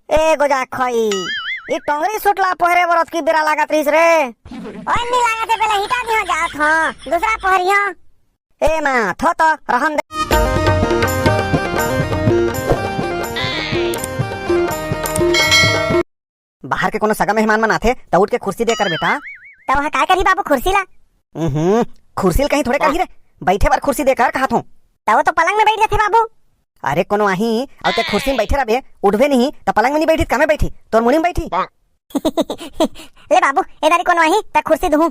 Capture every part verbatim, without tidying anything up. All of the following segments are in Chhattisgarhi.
ए गोजा खई, ई टोंगरी सूट ला पहिरे बर ओतकी बेरा लागत रहिस रे। ओए, नी लागत हे, पहले हिटा दिहो जात हो, दूसरा पहिरियो। ए माँ, थो तो, रहन दे। बाहर के कोनो सगा मेहमान मन आथे, त उठ के खुर्सी दे कर बेटा। त वह काय करही बाबू खुर्सी ला? उहुं, खुर्सी ल कहीं थोड़े करही रे, बइठे बर खुर्सी दे कर कहत हों। त वो तो पलंग में बइठ जाथे बाबू। अरे कोनो आही, अउ ते खुर्सी में बइठे रहबे, उठबे नहीं, त पलंग में नहीं बइठी, त कामे बइठी, तोर मुड़ी में बइठी। ले बाबू, ए दारी कोनो आही, त खुर्सी दुहूं।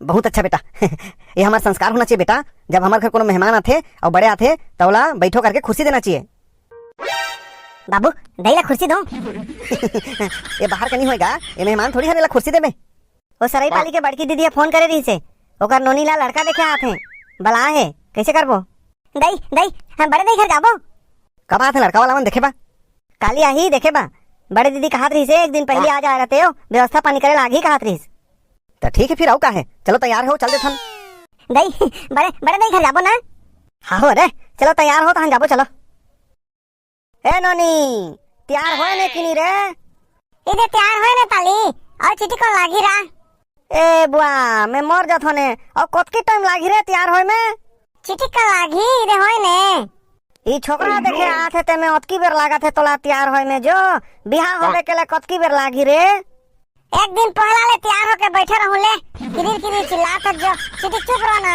बहुत अच्छा बेटा। ये हमर संस्कार होना चाहिए बेटा। जब हमर घर कोनो मेहमान आथे अउ बड़े आथे, त ओला बइठो करके खुर्सी देना चाहिए। बाबू, दई ला खुर्सी दो। ये बाहर के नहीं होएगा, ये मेहमान थोड़ी हरे ला खुर्सी देबे। ओ सरई पाली के बड़की दीदी ह फोन करे रहिसे, ओकर नोनी ला लड़का देखे आत हे, बलाए हे, कइसे करबो? दई, दई, हम बड़े दई घर जाबो। कब आत हे लड़का वाला मन देखे बा? काली आही देखे बा। बड़े दीदी कहत रहिसे, एक दिन पहली आ जाए रहते हो, व्यवस्था पानी करे लागही कहत रहिस। त ठीक हे फिर, अउ का हे, चलो तैयार हो, चल देथन। दई, बड़े, बड़े दई घर जाबो ना? हाँ हो रे, चलो तैयार हो, तहन जाबो, चलो। ए नोनी, तियार होए ने कि नी रे? इदे तियार होए ने ताली, अउ चिटिक लागही रा। ए बुआ, मैं मर जथों ने, अउ कतकी टाइम लागही रे तियार होए में? चिटिक लागही, इदे होए ने। ई छोकरा देखे आथे ते में ओतकी बेर लागत हे तोला तियार होए में जो, बिहाव होबे के ले कतकी बेर लागही रे? एक दिन पहला ले तियार होके बइठे रहूं ले, किरिर किरिर चिल्लात हस जो, चिटिक चुप रह ना।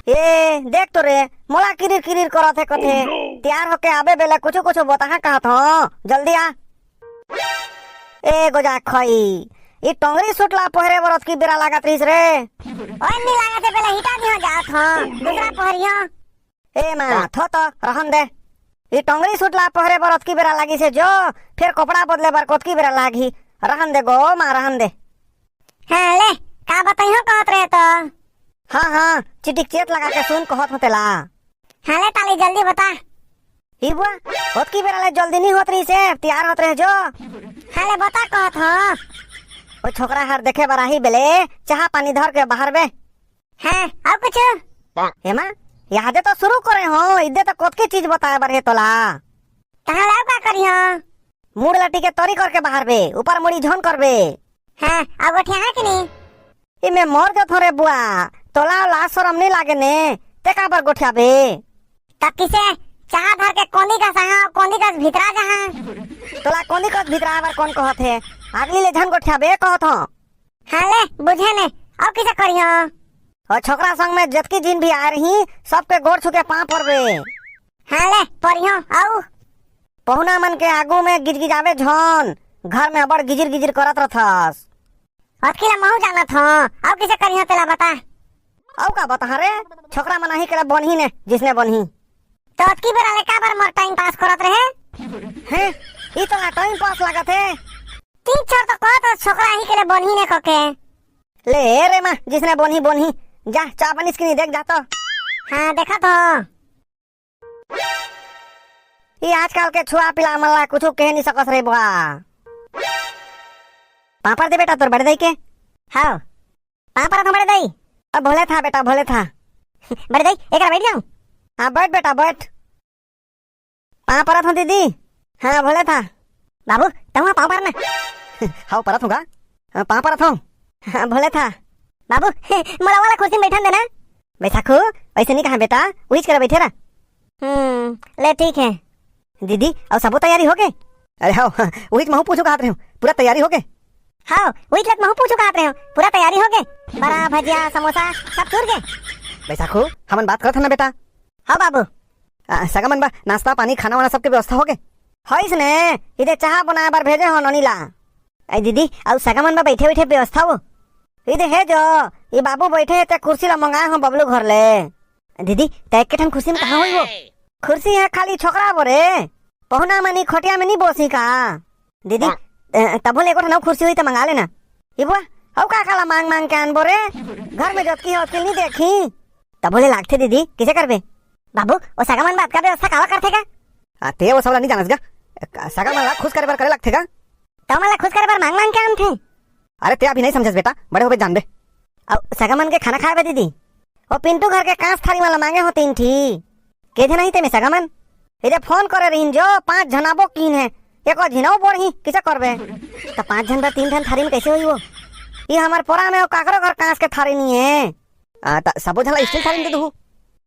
ए, देख तो रे, मोला किरिर किरिर करत हे कथे। तियार होके आबे बेले कुछु कुछु बताहा कहत हों, जल्दी आ। ए गोजा खई, ई टोंगरी सूट ला पहिरे बर ओतकी बेरा लागत रहिस रे। ओए नी लागत हे, पहले हिटा दिहो जात हों, दूसरा पहिरियो। ए माँ, थो तो, रहन दे। ई टोंगरी सूट ला पहिरे बर ओतकी बेरा लागिस हे जो, फेर कपड़ा बदले बर कतकी बेरा लागही। रहन दे गो माँ, रहन दे। हाँ ले, का बताइहो कहत रहे तो? हाँ, हाँ, चिटिक चेत लगा के सुन कहत हों तेला। हाँ ले ताली, जल्दी बता। ई बुआ, ओतकी बेरा ले जल्दी नी होत रहिसे, तियार होत रहे जो। हाँ ले बता कहत हों। ओ छोकरा हर देखे बर आही बेले, चाहा पानी धर के बाहर बे। हैं, अउ कुछु? एमा, यादे तो शुरू करे हों, इदे तो कतकी चीज बताए बर हे तोला। तहाँ ले अउ का करिहों? मुड़ लटी के तरी करके बाहर बे, ऊपर मुड़ी झन करबे। हैं, अउ गोठियाहा कि नी? इमे मर जथों रे बुआ, तोला लाज सरम नी लागे ने, ते काबर गोठियाबे? त किसे चाहा धर के कोंदी कस आहा, कोंदी कस भीतरा जाहा। तोला कोंदी कस भीतरा बर कोन कहत हे? अगली ले झन गोठियाबे कहत हों। हाँ ले, बुझे ने, अउ किसे करिहों? ओ छोकरा संग में जतकी झिन भी आए रही, सबके गोड़ छू के पाँव परबे। हाँ ले, परिहों, अउ? पहुना मन के आगू में गिजगिजाबे झन, घर में अबड़ गिजिर गिजिर करत रथस। ओतकी ला महूँ जानत हों, अउ किसे करिहों तेला बता। अउ का बताहा रे, छोकरा मन आही के ले बनही ने, जिसने बनही। त ओतकी बेरा ले काबर मोर टाइम पास करत रहे? हैं? ई तो ना टाइम पास लागत हे। तीन छोर तो कहत हस छोकरा आही के ले बनही ने कके। ले रे माँ, जिसने बनही, बनही। जा, चाह बनिस कि नी देख जा तो। हाँ, देखत हों। ई आजकल के छुआ पिला मन ला कुछु कहे नी सकस रे बुआ। पाँव पर दे बेटा तोर बड़े दाई के। हाँ। पाँव परत हों बड़े दाई। अब भोले था बेटा, भोले था। बड़े दाई, एकरा बइठ जाऊं? हाँ, बइठ बेटा, बइठ। पाँव परत हों दीदी। हाँ, भोले था। बाबू, तहूँ पाँव पर ना। हाँ, परत हों गा। हाँ, पाँव परत हों। हाँ, भोले था। बाबू, मोला वाला कुर्सी में बइठन देना। बैसाखू, वइसे नी कहा बेटा, उहीच करा बइठे रह। हम्म, ले ठीक हे। दीदी, अउ सबो तैयारी होगे? अरे हव, उहीच महूँ पूछहूँ कहत रहेंव, पूरा तैयारी होगे? हव, उहीच ला महूँ पूछहूँ कहत रहेंव, पूरा तैयारी होगे? बरा, भजिया, समोसा, सब चुर गे? बैसाखू, हमन बात करत हन ना बेटा। हव बाबू। आ, सगा मन बर नाश्ता पानी, खाना वाना सबके व्यवस्था होगे? होइस ने, इदे चाहा बनाए बर भेजे हों नोनी ला। ए दीदी, अउ सगा मन बर बइठे बइठे व्यवस्था हो? इदे हे जो, ए बाबू बइठे हे ते कुर्सी ला मंगाए हों बबलू घर ले। दीदी, त एके ठन कुर्सी में कहाँ होई वो? कुर्सी हे खाली छोकरा बर रे। पहुना मन ई खटिया में नी बोसही का? दीदी, अ, तभो ले एको ठन अउ कुर्सी होई त मंगा लेना। ए बुआ, अउ का का ला मांग मांग के आनबो रे? घर में जतकी हे ओतकी नी देखही। तभो ले लागथे दीदी, किसे करबे? बाबू, ओ सगा मन बर अतका व्यवस्था काबर करथे का? आ, ते ओ सब ला नी जानस गा। सगा मन ला खुश करे बर करे लागथे गा। त ओमन ला खुश करे बर मांग मांग के आनथे। अरे ते अभी नहीं समझस बेटा, बड़े होबे जानबे। अउ सगा मन के खाना खाए बर दीदी, ओ पिंटू घर के कांस थारी मन ला मांगे हों तीन ठी। के झन आही ते में सगा मन? इदे फोन करे रहिन जो, पांच झन आबो किहिन हे। एको झिनौ बोरही, किसे करबे? त पांच झन बर तीन ठन थारी में कैसे होही वो? ई हमर पोरा में वो काकरो घर कांस के थारी नइ हे। आ, त सबो झन ला स्टील थारी में दे दुहू।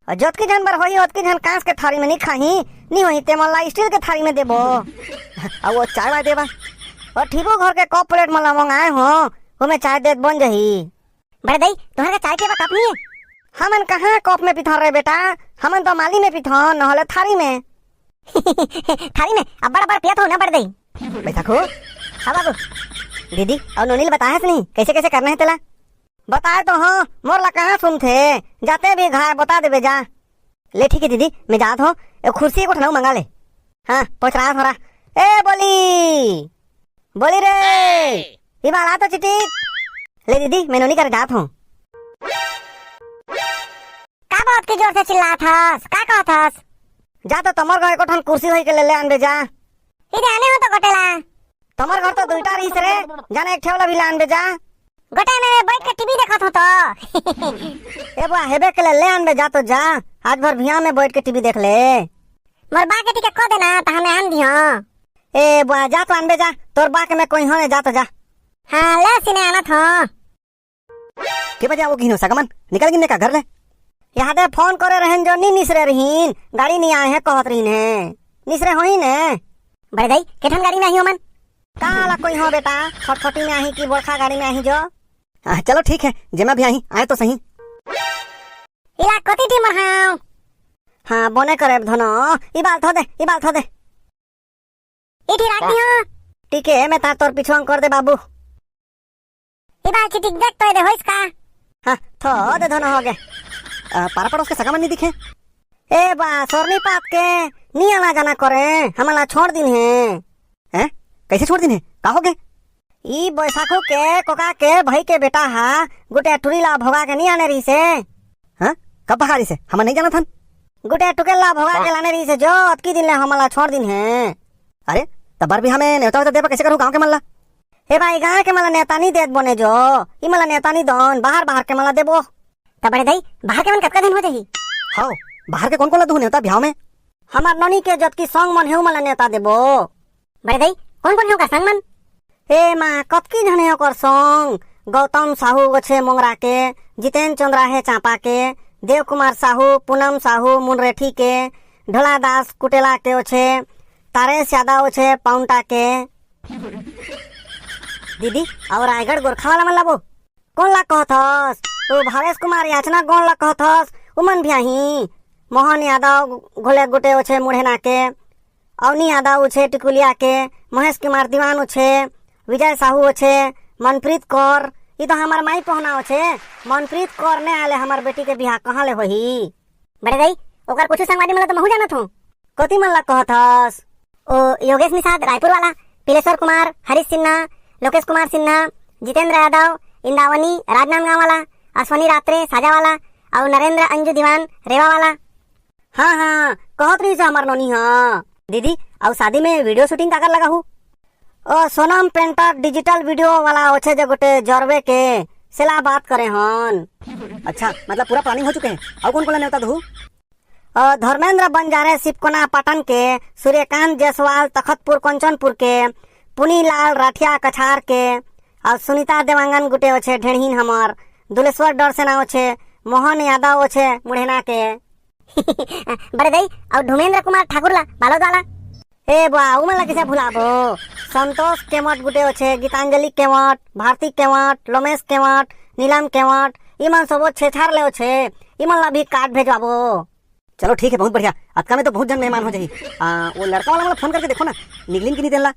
अउ जतकी झन बर होही, ओतकी झन कांस के थारी में नइ खाही, नइ होही, ते मन ला स्टील के थारी में देबो। अउ वो चाय वाय देबा। अउ ठीकू घर के कप प्लेट मन ला मंगाए हो, ओमे चाय देत बन जाही। बड़े दई, तुम्हर का चाय के बा कप नइ हे? हमन कहाँ कप में पिथन रे बेटा, हमन तो माली में पिथन, न होले थारी में। थारी में? अब्बड़ अब्बड़ पियत हो ना बड़े दई। बैसाखू। हाँ बाबू। दीदी, अउ नोनी ल बताहस नहीं, कैसे कैसे करना हे तेला? बताए तो हंव, मोर ला कहाँ सुनथे, जाते भी घाय बता देबे जा। ले ठीक हे दीदी, मैं जात हंव, ए खुर्सी एक ठन अउ मंगा ले। हाँ, पहुँच रहा थोड़ा। ए बोली, बोली रे, ई बाला तो चिटिक। ले दीदी, मैं नोनी कर जात हंव। का बहुत के जोर से चिल्लात हस? का कहत हस? जा तो तमर घर एको ठन कुर्सी होई के ले, ले आनबे जा। ई जाने हो तो गोटेला। तमर घर तो दुईटा रहिस रे, जाने एक ठेवला भी ले आनबे जा। गोटे में बैठ के टीवी देखत हो तो। ए बुआ, हेबे के ले, ले आनबे जा तो जा। आज भर भिया में बैठ के टीवी देख ले। मोर बा के टिके कह देना, त हमें आन दियो। ए बुआ, जा तो आनबे जा, तोर बा के मैं कोई हो ने, जा तो जा। हाँ, ले सिने आनत हो। के बजे आवो किहिन हो सगा मन? निकल गिन का घर ले? यहाँ दे फोन करे रहन जो नी निसरे रहीन, गाड़ी नी आए हे कहत रहीन हे। निसरे होही ने। बड़े दई, के ठन गाड़ी में आही ओमन? का ला कोई हो बेटा, फटफटी में आही कि बड़खा गाड़ी में आही जो? हाँ, चलो ठीक हे, जेमा भी आही, आए तो सही। इला कति टी मरहाव। हाँ, बने करे धनो, ई बाल थो दे, ई बाल थो दे। इठी राख दियो। ठीक हे, मैं तार तोर पिछुआ कर दे बाबू। ई बार चिटिक देख तो दे होइस का? हाँ, थो दे धनो हो गे। अ, पारा पड़ोस के सगा मन नी दिखे? ए बा, सोरनी पात के, नी आना जाना करे, हमला छोड़ दिन हे। हैं? कैसे छोड़ दिन हे? का हो गे? ई बैसाखू के कोका के भाई के बेटा हा, गुटे टुरी ला भोगा के नी आने रहिसे। हाँ? कब भगा रहिसे? हमन नहीं जानत हन। गुटे टुकेल ला भोगा के लाने रहिसे जो, अतकी दिन ले हमला छोड़ दिन हे। अरे, त बर बिहा में नेवता वेवता देबा कैसे करहू गाँव के मन ला? हे भाई, गाँव के मन ला नेवता नी देत बने जो, ई मन ला नेवता नी दन, बाहर बाहर के मन ला देबो। त बड़े दई, बाहर के मन कतका दिन हो जाही? हव, बाहर के कोन कोन ला दुहू नेवता बिहाव में? हमर नोनी के जतकी संग मन हे, उमन ला नेवता देबो। बड़े दई, कोन कोन हे ओकर संग मन? ए माँ, कतकी झन हे ओकर संग। गौतम साहू ओछे मोंगरा के, जितेन चंद्रा हे चांपा के, देव कुमार साहू, पूनम साहू मुनरेठी के, ढोला दास कुटेला के ओछे, तारेश यादव ओछे पाउंटा के। दीदी, अउ रायगढ़ गोरखा वाला मन ला बो? कोन ला कहत हस? ओ भावेश कुमार याचना कोन ला कहत हस? उमन भी आही। मोहन यादव घोले गुटे ओछे मुढ़ेना के, अवनी यादव ओछे टिकुलिया के, महेश कुमार दीवान ओछे, विजय साहू ओछे, मनप्रीत कौर, ई तो हमर माई पहुना ओछे। मनप्रीत कौर ने आले हमर बेटी के बिहा कहाँ ले होही? बड़े दई, ओकर कुछ संगवारी मन ला तो महू जानत हूँ। कति मन ला कहत हस? ओ योगेश निषाद रायपुर वाला, पिलेश्वर कुमार, हरीश सिन्हा, लोकेश कुमार सिन्हा, जितेंद्र यादव, इंदावनी राजनांदगांव वाला, अश्वनी रात्रे साजा वाला, अउ नरेंद्र अंजू दीवान रेवा वाला। हाँ, हाँ, कहत रहिस हमर नोनी, हाँ। दीदी, अउ शादी में video shooting काकर लगाहू? ओ सोनम पेंटर digital video वाला ओछे जे गोटे जरवे के, सेला बात करे हन। अच्छा, मतलब पूरा planning हो चुके हे। अउ कोन कोन ला नेवता दुहू? अ, धर्मेंद्र बंजारे सिपकोना पाटन के, सूर्यकांत जायसवाल तखतपुर कंचनपुर के, पुनीलाल राठिया कछार के, अउ सुनीता देवांगन गुटे ओछे ढेड़हीन हमर, दुलेश्वर डरसेना ओछे, मोहन यादव ओछे मुढ़ेना के। बड़े दई, अउ धर्मेंद्र कुमार ठाकुर ला, बालोद वाला। ए बा, उमन ला किसे भुलाबो? संतोष केवट गुटे ओछे, गीतांजलि केवट, भारती केवट, लोमेश केवट, नीलम केवट, इमन सबो छेछार ले ओछे, इमन ला भी card भेजवाबो। चलो ठीक हे, बहुत बढ़िया। अतका में तो बहुत झन मेहमान हो जाही। आ, वो लड़का वाला मन ला फोन करके देखो ना, निकलिन कि नी तेन ला।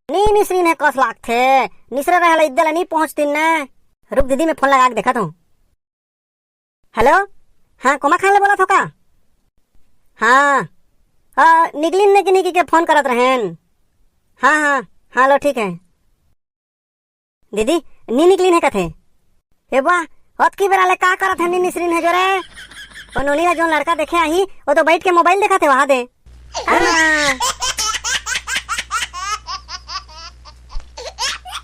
नी निसरिन हे कस लागथे, निसरे रहे ला इद्दे ला नी पहुंचतिन ने। रुक दीदी, मैं फोन लगा के देखत हूँ। हेलो, हाँ, कोमा खान ले बोलत हो का? हाँ, आ, निकलिन ने कि नी के फोन करत रहेन। हाँ, हाँ, हाँ, लो ठीक हे। दीदी, नी निकलिन हे कथे। ए बुआ, अतकी बेरा ले का करत हे, नी निसरिन हे जो रे? ओ नोनी ला जोन लड़का देखे आही, वो तो बैठ के मोबाइल देखत हे वहाँ दे। हाँ,